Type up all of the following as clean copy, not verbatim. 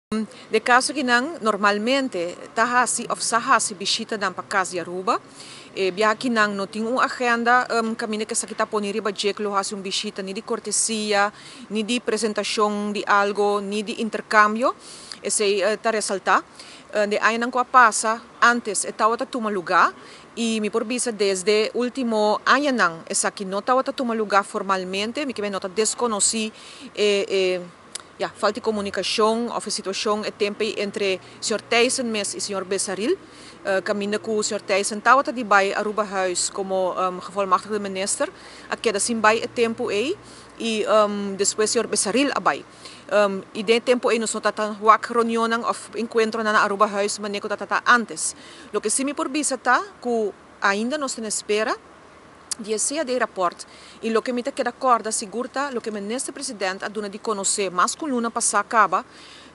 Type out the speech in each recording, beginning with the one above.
Den caso akinan normalmente ta hasi of sa hasi bishitanan pa Cas di Aruba. E biaha akinan no tin un agenda caminda cu esaki ta poni riba dje cu lo hasi un bishita ni di cortesia, ni di presentacion di algo, ni di intercambio. Esey ta resalta. Den añanan cu a pasa antes e tawata tuma luga y mi por bisa desde ultimo añanan esaki no tawata tuma luga formalmente. Mi kier no ta desconoci e ya, falta di comunicacion of e situacion e tempo entre señor Thijssen mes y señor Besaril. Caminda cu señor Thijssen tawata di bay Aruba Huis como gevolmachtigde minister, a keda sin bay e tempo ey y despues señor Besaril a bay. Y den tempo ey nos no tata wak reunionan of encuentronan na Aruba Huis manera cu tata antes. Loke si mi por bisa ta cu ainda nos ta na espera di e CAD rapport y loke mi ta keda corda sigur ta loke minister president a duna di conoce mas cu luna pasa caba.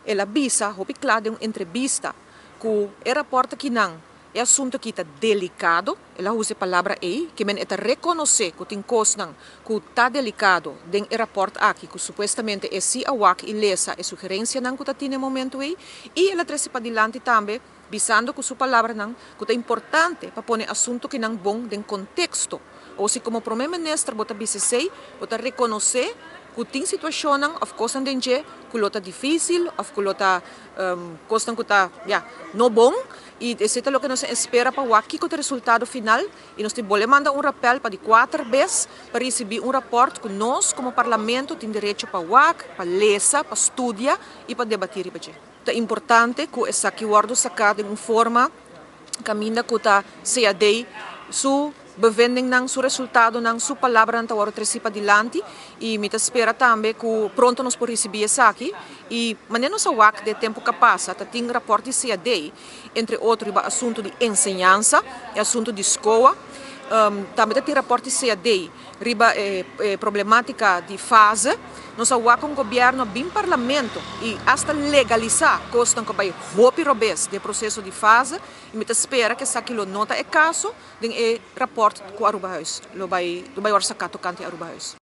El a bisa hopi cla den un entrevista cu e rapport akinan, e asunto aki ta delicado. El a usa e palabra ey, kiermen e ta reconoce cu tin cosnan cu ta delicado den e rapport aki, cu supuestamente e si a wak y lesa e sugerencianan cu ta tin e momento ey, y el a trece padilanti tambe bisando cu su palabranan cu ta importante pa pone asunto akinan bon den contexto. O si como prome minister bo ta bisa esey, bo ta reconoce cu tin situacionnan of cosnan den dje cu lo ta dificil of cu lo ta cosnan cu ta, ja, no bon, y esey ta loke nos ta espera pa wak kico ta resultado final. Y nos ta bolbe manda un rappel pa di cuater bes pa ricibi un rapport cu nos como parlamento tin derecho pa wak, pa lesa, pa studia y pa debati riba dje. Ta importante cu esaki wordo saca den un forma caminda cu ta CAD su bevindingnan, su resultadonan, su palabranan ta wordo treci padilanti, y mi ta spera tambe cu pronto nos por ricibi esaki. Y manera nos a wak den tempo cu a pasa, ta tin rapport di CAD, entre otro riba asunto di enseñansa y asunto di SCOA. Tambe ta tin rapport di CAD riba problematica di fase. Nos a wak un gobierno bin parlamento y hasta legalisa cosnan cu bay hopi robes den proceso di fase, y mi ta spera cu esaki lo no ta e caso den e rapport cu Aruba Huis lo bay wordo saca tocante Aruba Huis.